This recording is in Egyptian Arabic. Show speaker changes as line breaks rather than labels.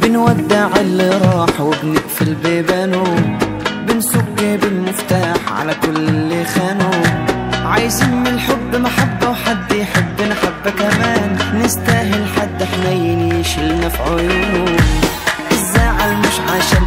بنودع اللي راح وبنقفل بيبانه، بنسك بالمفتاح على كل اللي خانه. عايزين من الحب محبة وحد يحبنا حبة كمان، نستاهل حد حنين يشيلنا في عيونه. الزعل مش عشان